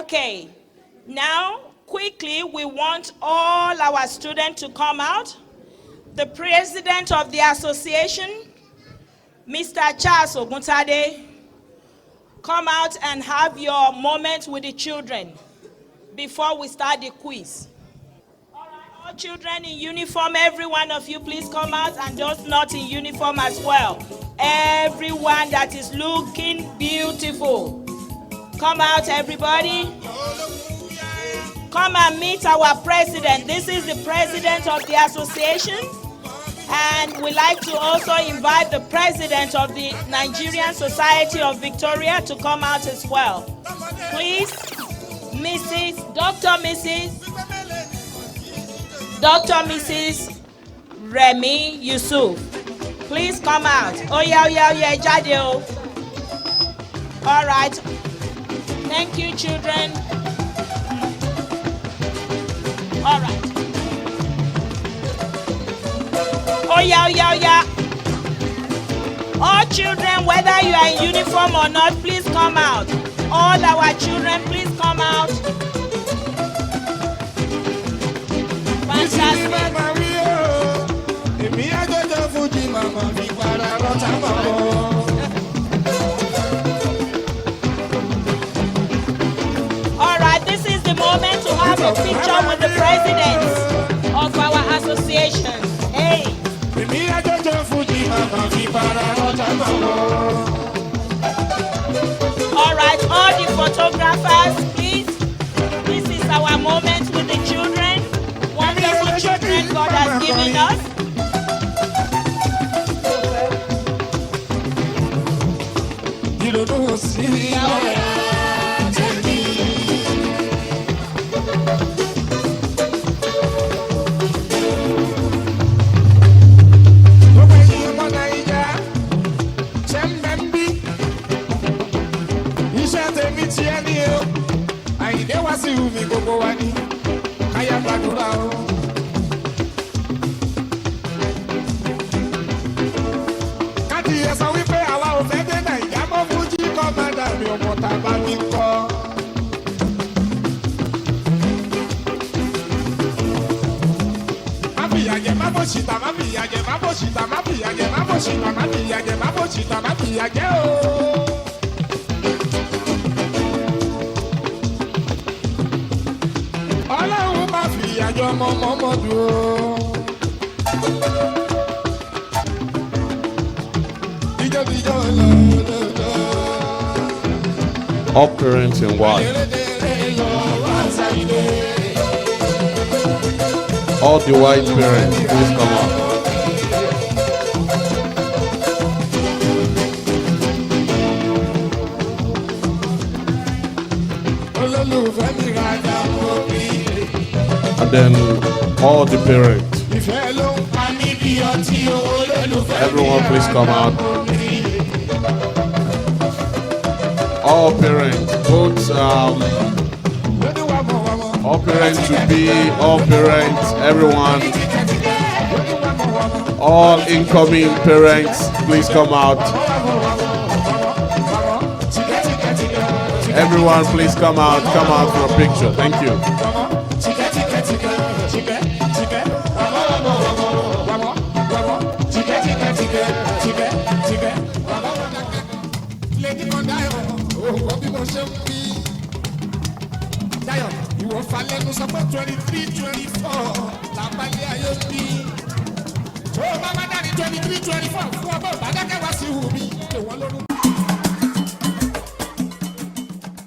Okay, now quickly we want all our students to come out. The president of the association, Mr. Charles Oguntade, come out and have your moment with the children before we start the quiz. All right, all children in uniform, every one of you, please come out, and those not in uniform as well. Everyone that is looking beautiful. Come out, everybody. Come and meet our president. This is the president of the association. And we like to also invite the president of the Nigerian Society of Victoria to come out as well. Please, Mrs. Dr. Mrs. Dr. Mrs. Remy Yusuf. Please come out. Oh yeah, oh yeah, oh yeah, jáde o. All right. Thank you, children. All right. Oh yeah, oh yeah, oh yeah. All children, whether you are in uniform or not, please come out. All our children, please come out. Fantastic. Màmá wí o, èmi àjọjọ fújì màmá fi para lọ́tà mọ́. All right, this is the moment to have a picture with the president of our association. Hey, Èmi àjọjọ fújì màmá fi para lọ́tà mọ́. All right, all the photographers, please. This is our moment with the children. Wonderful children God has given us. Ìrònú sí ọ̀rẹ́ tèmi. Gbogbo ẹ̀yin ọmọ Naija, ṣé ń bẹ ń bí? Iṣẹ́ tèmi ti ẹ́ ní o. Àyìndé wá sí ìhùmí gbogbo wa ní. Káyà gbàdúrà o. Káàdì ẹ sọ wípé àwa ò fẹ́ dé Nàìjà mọ́ Fújì Commander mi ò mọ̀ tá a bá mi kọ́. Má fìyà jẹ, má bòṣìta, má fìyà jẹ, má bòṣìta, má fìyà jẹ, má bòṣìta, má fìyà jẹ, má bòṣìta, má fìyà jẹ o. Ọlọ́run má fìyà jẹ ọmọ mọ́mọ́dù o. Ijó ijó lọ́lọ́lọ́. All parents in white. All the white parents, please come out. Olólùfẹ́ mi rajà mọ́ mi. And then all the parents. Ìfẹ́ ló ń pa mí bí ọtí o, olólùfẹ́ mi Everyone, please come rajà out. mọ́ mi. All parents, both Lóní wàmọ̀ wàmọ̀. all parents to be, all parents, everyone, Lóní wàmọ̀ wàmọ̀. All incoming parents, please come out. Wàmọ̀ wàmọ̀ wàmọ̀. Tìkẹ́ tìkẹ́ tìkẹ́. Everyone, please come out. Come out for a picture. Thank you. Wàmọ̀. Tìkẹ́ tìkẹ́ tìkẹ́. Tìkẹ́ tìkẹ́. Wàmọ̀ wàmọ̀ wàmọ̀. Wàmọ̀ wàmọ̀. Tìkẹ́ tìkẹ́ tìkẹ́. Tìkẹ́ tìkẹ́. Wàmọ̀ wàmọ̀. Lady kan Dayọ̀, òkò bí mo ṣe ń wí. Dayọ̀, ìwọ falẹ́nu sọ pé 23, 24 làbálẹ̀ ayé bí. Tó o bá má dání 23, 24.